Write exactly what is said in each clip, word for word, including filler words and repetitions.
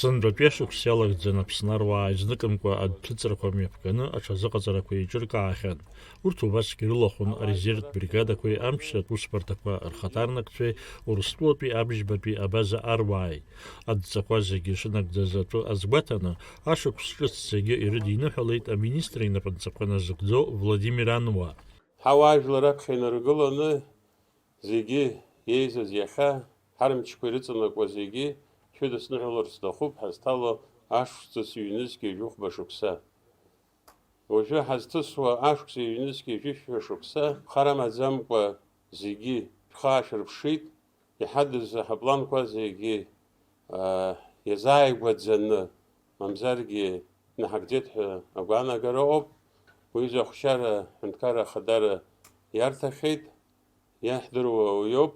Сынтәатәи ашықәс иалагӡан Аԥсны аруаа изныкымкәа адәҭыҵрақәа мҩаԥганы аҽазыҟаҵарақәа еиҿыркаахьан. Урҭ убасгьы рылахәын арезервтә бригадақәеи амчратә усбарҭақәа рхаҭарнакцәеи Урыстәылатәи абжьбатәи абаза аруааи. Адҵақәа зегьы шынагӡаз атәы азгәаҭаны, ашықәс ҿыц зегьы ирыдиныҳәалеит аминистр инапынҵақәа назыгӡо Владимир Ануа. Ҳауаажәлар аԥхьа инаргыланы, зегьы еизаз иахьа, ҳармчқәа ирыҵанакуа зегьы шәыдысныҳәалар сҭахуп ҳазҭало ашықәс ҩнызқьи жәохәба шықәса. Уажәы ҳазҭысуа ашықәс ҩнызқьи жәышәа шықәса хар амаӡамкәа зегьы шәхы аашәырԥшит, иҳадыз ҳапланқәа зегьы, аа, иазааигәаӡаны, мамзаргьы наҳагӡеит ҳәа агәаанагара ыҟоуп. Уи изы ахәшьара аҳәынҭқарра ахадара иарҭахьеит, иаҳдыруа уиоуп.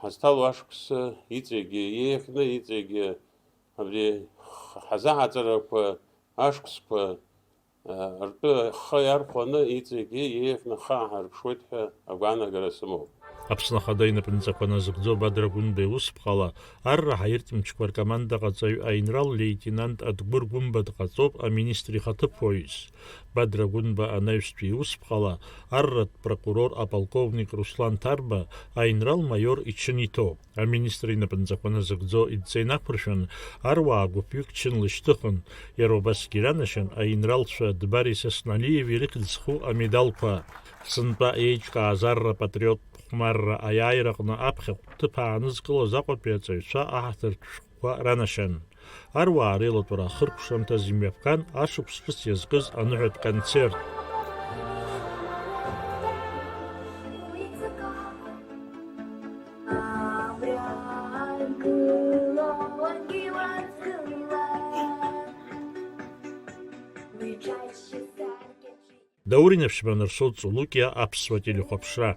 Ҳазҭало ашықәс иҵегьы еиӷьны, иҵегьы абри ҳазааҵарақәа, ашықәсқәа, а, ртәы ҳхы иархәаны иҵегьы еиӷьны ҳхы ааҳарԥшуеит ҳәа агәаанагара сымоуп. Аԥсны Ахада инапынҵақәа назыгӡо Бадра Гәынба иусԥҟала арра ҳаиртә мчқәа ркомандаҟаҵаҩ аинрал леитенант Адгәыр Гәынба дҟаҵоуп аминистр ихаҭыԥуаҩыс. Бадра Гәынба анаҩстәи иусԥҟала арратә прокурор аполковник Руслан Ҭарба аинрал-маиор ичын иҭоуп. Аминистр инапынҵақәа назыгӡо идҵа инақәыршәан, аруаа гәыԥҩык чынла ишьҭыхын, иара убасгьы иранашьан аинралцәа Дбари Сасналиеви рыхьӡ зху амедалқәа. Сынтәа еиҿкааз арра патриоттә хәмарра аиааираҟны аԥхьахә ҭыԥ аанызкылоз Аҟәатәи аҵаҩцәа аҳаҭыртә шәҟәқәа ранашьан. Аруаа реилатәара ахыркәшамҭаз имҩаԥган ашықәс ҿыц иазкыз аныҳәатә концерт. Даур Инаԥшьба, Нарсоу Цулукиа, Аԥсуа телехәаԥшра.